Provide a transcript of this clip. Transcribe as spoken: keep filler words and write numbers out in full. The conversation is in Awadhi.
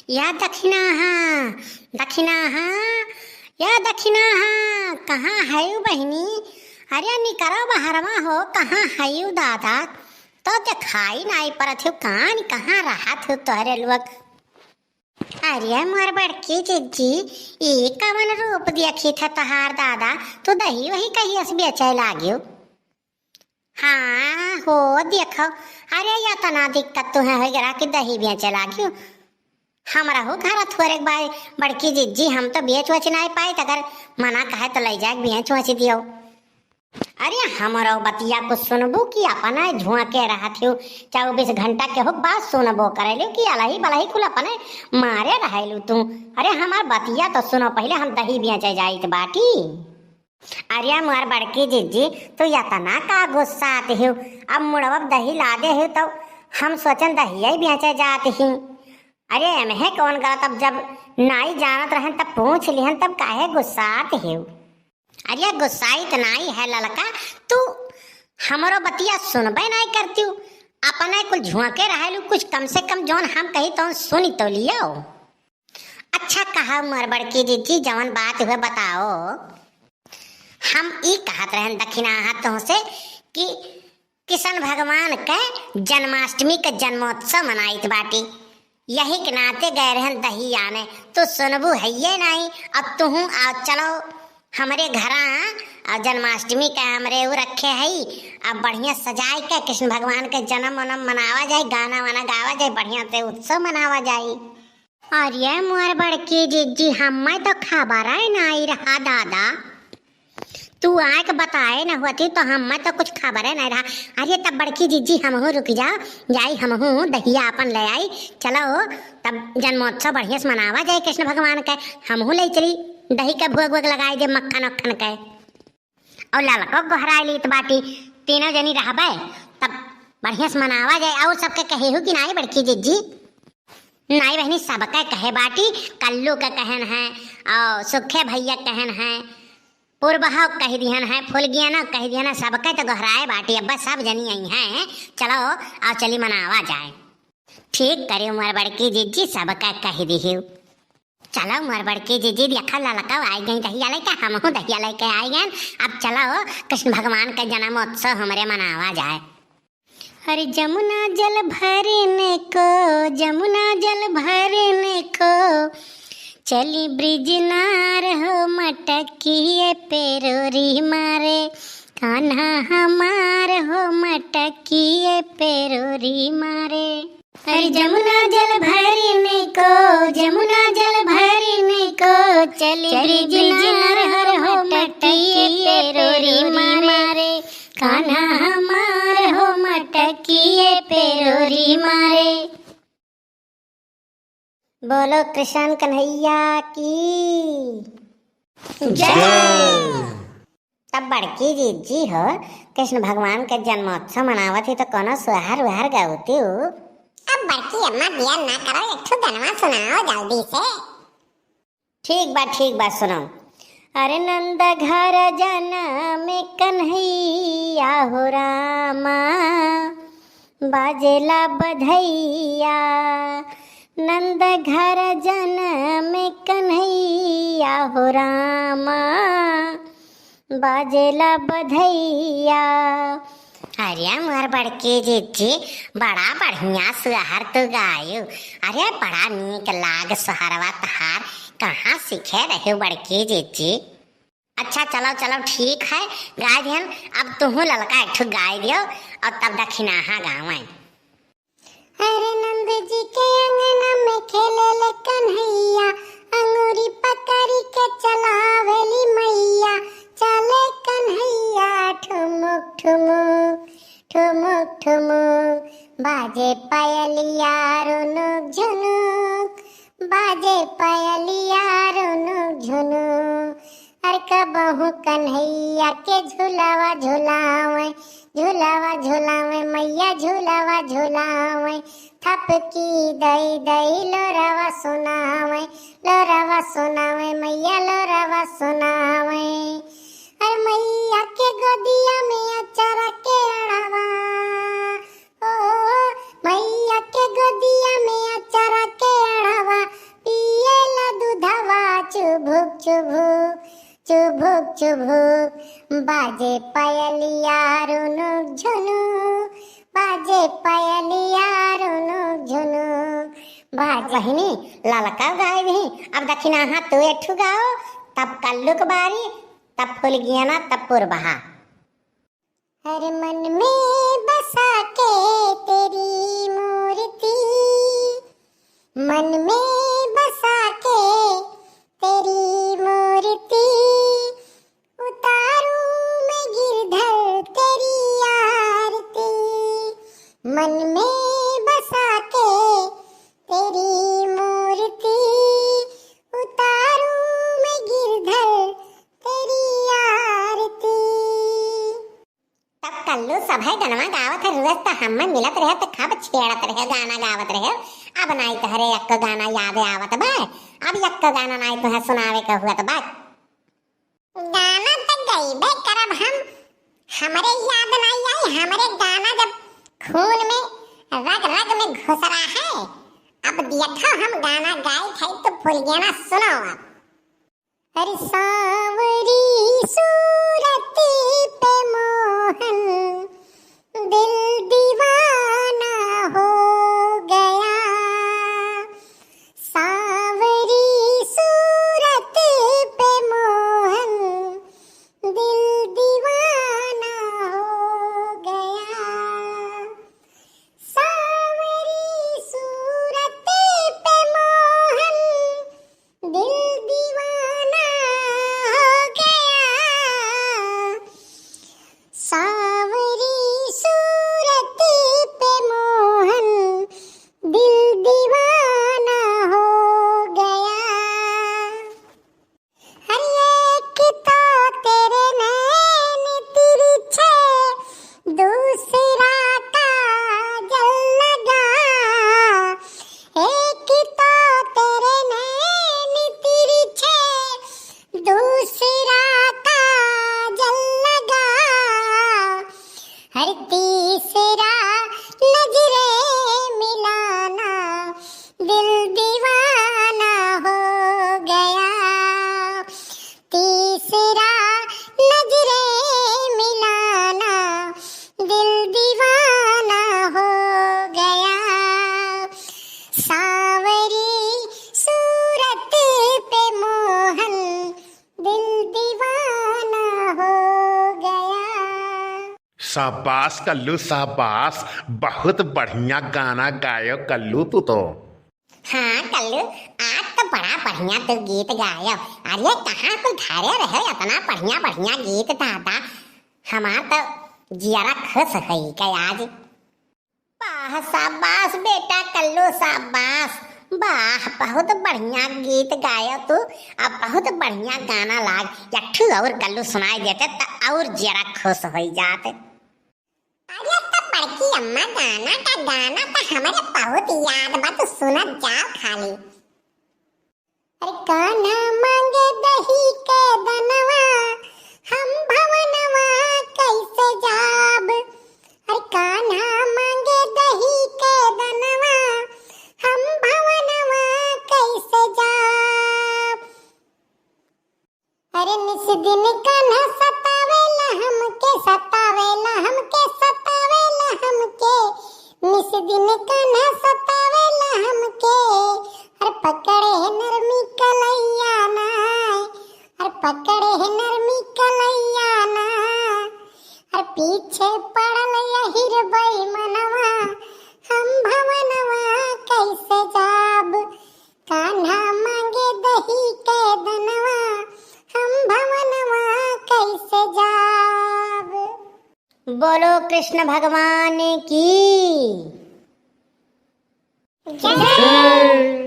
या दखिनाहा, दखिनाहा, या दखिनाहा, कहाँ हयू बहिनी? अरे निकरो बहरवा हो, कहाँ हयू दादा? तो देखाई नाई परत हयू, कान कहाँ रहत हयू तोहरे लोग? अरे मोर बड़की जिज्जी, ई कवन रूप देखी था तोहार दादा? तू दही वही कहियस बेचे लाग्यो? हाँ हो देखो, अरे या तना दिक्कत तुहे हो गया कि दही बेचे लाग्यो। हमरा हो घर थोरे बाय बड़की जिज्जी, हम तो बेच वच नाई पाई, अगर मना कहे तो ले जाके बेच वच दियो। अरे हमरो बतिया कुछ सुनबू कि अपना झुआ के रहत हो, चउबीस घंटा के हो बात सुनबो करेलू कि अलही बलही कुल अपने मारे रहेलू तू। अरे हमार बतिया तो सुनो पहिले, हम दही बेचे जाइत बाटी। अरे मोर बड़की जिज्जी, तू यतना का गुस्सात हो? अब मुड़वा दही लादे हो तो हम सोचन दहिया ही बेचे जात ही। अरे एमहे कौन गलत, अब जब नाई जानत रहन तब पूछ लिहन, तब काहे गुस्सात हो? अरे गुस्साइत नाई है ललका, तू हमरो बतिया सुनबे नाई करती हो, अपने कुल झुआ के रहेलू, कुछ कम से कम जौन हम कही तौन सुनी तो लियो। अच्छा कहा मोर बड़की जिज्जी, जवन बात हुए बताओ। हम ई कहत रहन दखिनाहा तोहसे कि किशन भगवान के जन्माष्टमी के जन्मोत्सव मनाइत बाटी, यही के नाते गए रहन दही आने, तू सुनबू हइये नाई। अब तुहू आओ, चलो हमरे घरा, और जन्माष्टमी के हमरे उ रखे हई, अब बढ़िया सजाए के कृष्ण भगवान के जन्म वनम मनावा जाए, गाना वाना गावा जाए, बढ़िया से उत्सव मनावा जाए। अरे मोर बड़की जिज्जी, हम्मे तो खबर ही नाई रहा दादा। तू आए के बताए न होती तो हम्मे तो कुछ खबर ही नाई रहा। अरे तब बड़की जिज्जी हमहू रुक जाओ, जाई हमहू दहिया अपन ले आई। चलो तब जन्मोत्सव बढ़िया से मनावा जाए कृष्ण भगवान के, हमहू ले चली दही के भोग वोग लगाई दे मक्खन उक्खन के। और ललको गोहराई लीत बाटी, तीनों जनी रहबे तब बढ़िया से मनावा जाए। और सबके कहे हो कि नाई बड़की जिज्जी? नाई बहनी, सबके कहे बाटी, कल्लू के कहन है और सुखे भैया कहन है, पूर्वहा कह दिहन है, फुलगियाना कह दिहन है, सबके तो गोहराए बाटी। अब सब जनी आई हैं, चलो आओ चली मनावा जाए। ठीक करे मोर बड़की जिज्जी, सबके कह दिहियो। चलो मोर बड़की जिज्जी, देखो ललका आई गई दहिया लेके, हमहू दहिया लेके आई गए। अब चलो कृष्ण भगवान के जन्मोत्सव हमरे मनावा जाए। अरे जमुना जल भरने को, जमुना जल भरने को, चली ब्रिजनार हो मटकिए पेरोरी मारे, कान्हा हमार हो मटकिए पेरोरी मारे। अरे जमुना जल भरने को, जमुना जल भरने को, चली चली ब्रिजनार ब्रिजनार हो हो मटकिए मटकिए पेरोरी पेरोरी मारे, मारे। कान्हा हमार हो मटकिए पेरोरी मारे। बोलो कृष्ण कन्हैया की जय। तब बड़की जिज्जी हो, कृष्ण भगवान के जन्मोत्सव मनावत ही तो कोनो सोहर उहर गवती हो। अब बड़की अम्मा दिया ना करो, एक ठो गनवा सुनाओ जल्दी से। ठीक बा, ठीक बा, सुनो। अरे नंद घर जनम कन्हैया हो रामा, बाजेला बधैया। नंद घर जनम कन्हैया हो रामा, बाजेला बधैया। अरे मोर बड़की जिज्जी, बड़ा बढ़िया सोहर तू गायू। अरे बड़ा नीक लाग सोहरवा तहार, कहाँ सीखे रहे बड़की जिज्जी? अच्छा चलो चलो ठीक है, गाय दिहन। अब तुहू ललका एक ठो गाय दियो और तब दखिनाहा गावे। अरे नंद जी के अंगना में खेले ले कन्हैया, अंगूरी पकड़ी के चलावेली मैया। चले कन्हैया ठुमुक ठुमुक, ठुमुक ठुमुक, बाजे पायलिया रुनुक झुनुक, बाजे पायलिया रुनुक झुनुक। अरे कबहू कन्हैया के झुलावा झुलावे, झुलावा झुलावे, मैया झुलावा झुलावे। थपकी दई दई लोरवा सुनावे, लोरवा सुनावे, मैया लोरवा सुनावे। अरे मैया के गोदिया में अचारा के अड़वा, ओ, मैया के गोदिया में अचारा के अड़वा, बाजे पायलिया रुनुक झुनुक, बाजे पायलिया रुनुक झुनुक, बाजे। बहिनी, ललका गाय भी, अब दखिनहा तू एठू गाओ, तब कल्लू के बारी, तब फुलगियाना, तब पुरबहा। हर मन में बसा के तेरी मूर्ति, मन में बसा के तेरी मूर्ति, उतारूं मैं गिरधर तेरी आरती। मन में बसा के तेरी मूर्ति, उतारूं मैं गिरधर तेरी आरती। तब कल्लू सभे गनवा गावत है, रोज त हम्मे मिलत रहे त खूब छेड़त रहे, गाना गावत रहे। अब नाई तोहरे एक्को गाना याद आवत बा, अब एक्को गाना नाई तोहे सुनावे के हुअत बा। गाना त गइबे करब हम, हमरे याद नाई आई, हमरे गाना जब खून में, रग रग में घुस रहा है। अब देखो हम गाना गाइत है तो फुलगेना सुनो अब। अरे सांवरी सूरत पे मोहन दिल दीवाना हो गया। सांवरी सूरत पे मोहन दिल दीवाना हो गया। सांवरी सूरत पे मोहन दिल दीवाना हो गया। सांवरी सूरत पे मोहन दिल दीवाना हो गया। हर एक तो तेरे नैन तिरछे, दूसरा काजल लगा। एक तो तेरे नैन तिरछे, दूसरा काजल लगा। हर तीसरा नजरे मिलाना, दिल दीवाना हो गया। तीसरा नजरे मिलाना, दिल दीवाना हो गया। सांवरी सूरत पे मोहन दिल दीवाना हो गया। शाबाश कल्लू, शाबाश, बहुत बढ़िया गाना गायो कल्लू तू तो। हाँ कल्लू, आज तो बड़ा बढ़िया तू गीत गायो। अरे कहाँ कुल धरे रहे इतना बढ़िया बढ़िया गीत दादा, हमार तो जियरा खुश होई गया आज। वाह, शाबाश बेटा कल्लू, शाबाश। वाह, बहुत बढ़िया गीत गायो तू, अब बहुत बढ़िया गाना लाग। एक ठू और कल्लू सुनाई देते त और जरा खुश होई जात। अरे त बड़की अम्मा, गाना का गाना त हमरे बहुत याद बा, तू सुनत जाओ खाली। अरे कान्हा मांगे दही के दनवा, हम भवनवा कैसे जाब? अरे कान्हा मांगे दही के दनवा, हम भवनवा कैसे जाब? अरे निस दिन कान्हा सतावेला हमके, सतावेला हमके, सतावेला हमके। निस दिन कान्हा सतावेला हमके। अरे पकड़े है नरमी कलैया ना, अरे पकड़े है नरमी कलैया ना। अरे पीछे पड़ल यहिर बेईमनवा, हम भवनवा कैसे जाब? कान्हा मांगे दही के दनवा, हम भवनवा कैसे जाब? बोलो कृष्ण भगवान की जय।